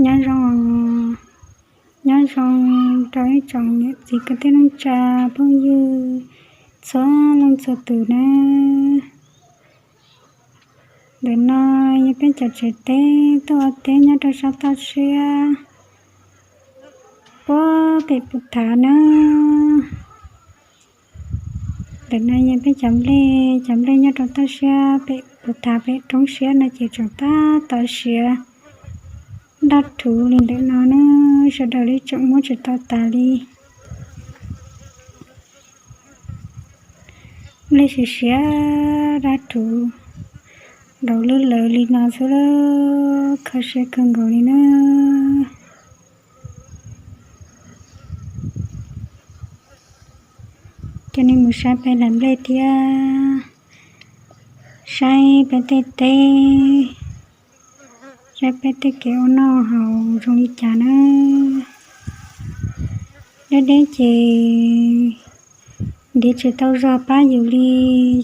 Nyob zoo, nyob zoo rau ib tsoom niam txiv kwv tij neej tsa phooj ywg txhua leej txhua tus na. Ntawm no yog peb cov tsev teb tuaj ua teb nyob rau sab toj siab puag pem Pus Thav na. Ntawm no yog peb cov nplej, cov nplej nyob rau toj siab pem Pus Thav pem roob siab no ces tseem tab tom siav daj rhuv li ntawm no na, sawv daws li tseem muab tsis tau tas li. Nplej siav siav daj rhuv nraum lwj lawv li no xwb, kho siab kawg nkaus li na. Coj nej mus saib peb lawv nplej thiab saib peb tej teb, saib peb tej kev ua noj haus zoo li cas na. Deb deb ces ntiav tsis tau zog pab yus li,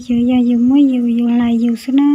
yus yog yus muab yus, yus hlais yus xwb na.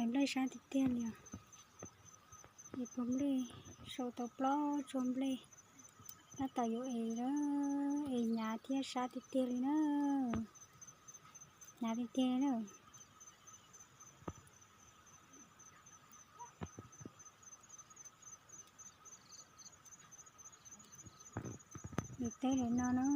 Es nplej sab tiag tiag li os. Es pom nplej, sau tau plaub tsuag nplej. Tab tom yuav es, es hnyav thiab sab tiag tiag li na. Hnyav tiag tiag na. Nws teb lawm no na.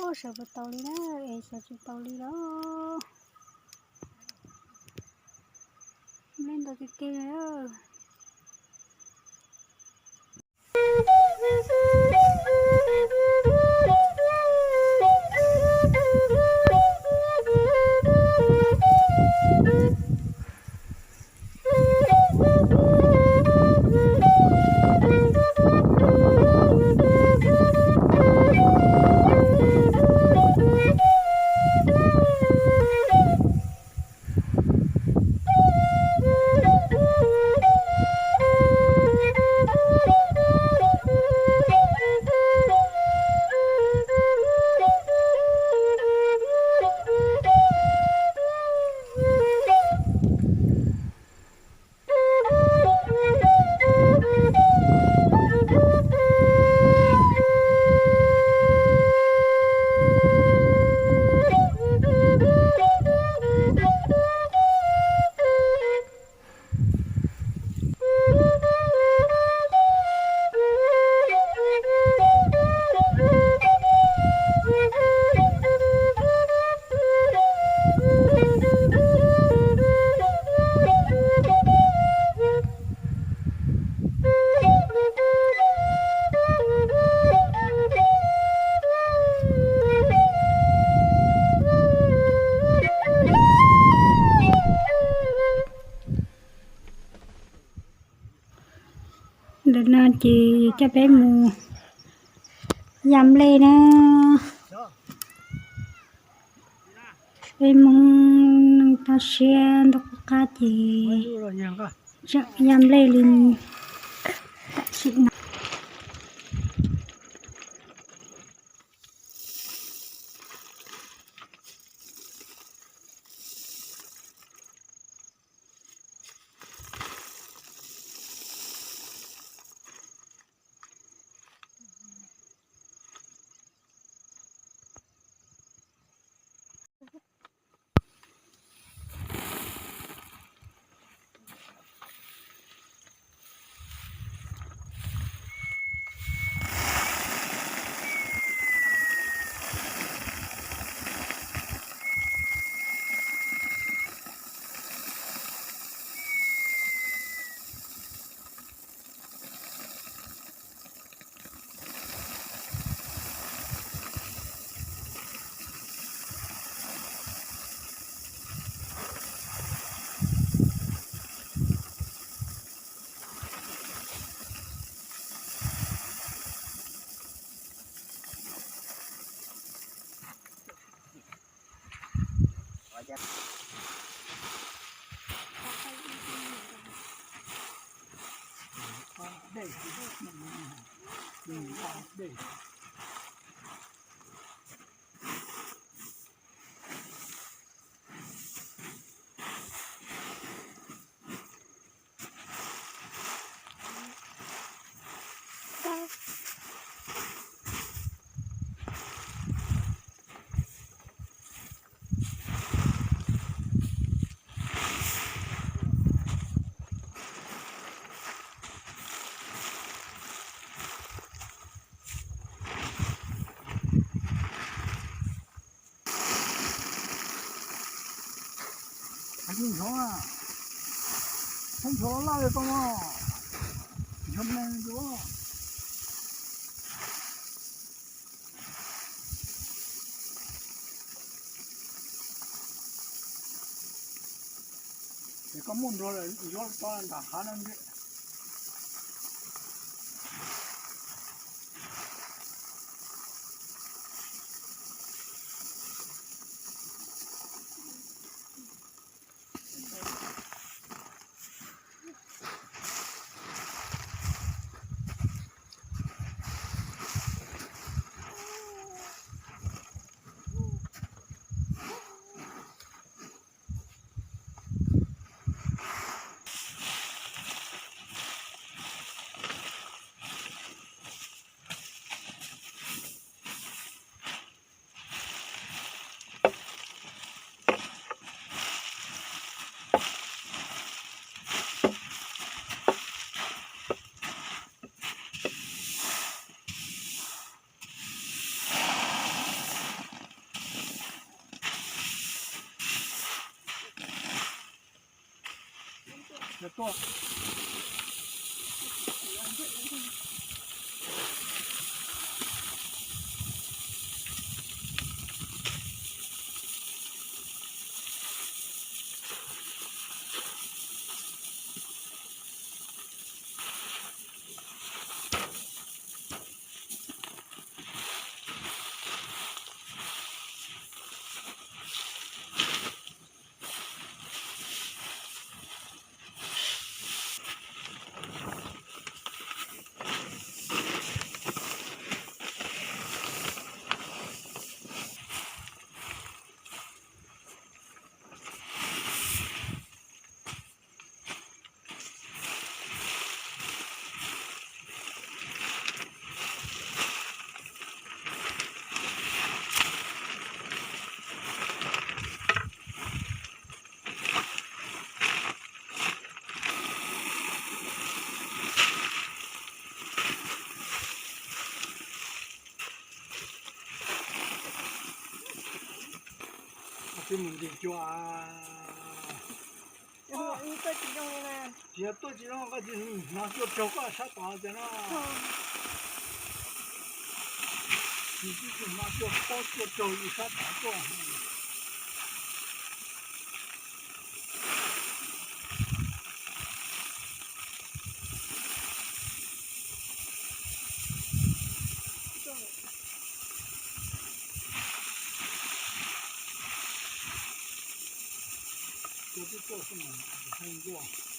Ua sawv puas tau li na, es sawv tsis tau li los. Nplej ntau tiag tiag li. Ces coj peb mus ya nplej na. Peb Hmoob neej toj siab ntuj qub qab ces tseem ya nplej li tam sim no. Nchov, nchov laj tau, nchov me nchov. Es koj muaj nrog lawm, yuav tau nram hav no nti. Twb mus nti cua. Tsis yog tuaj tsis zoo, koj tsis hmov cuaj raug koj sab tod tias no. Tsis hmov cuaj pob cuaj raug yus sab tod tuaj. Ua tib tuaj xwb mas tsis pheej ntuaj.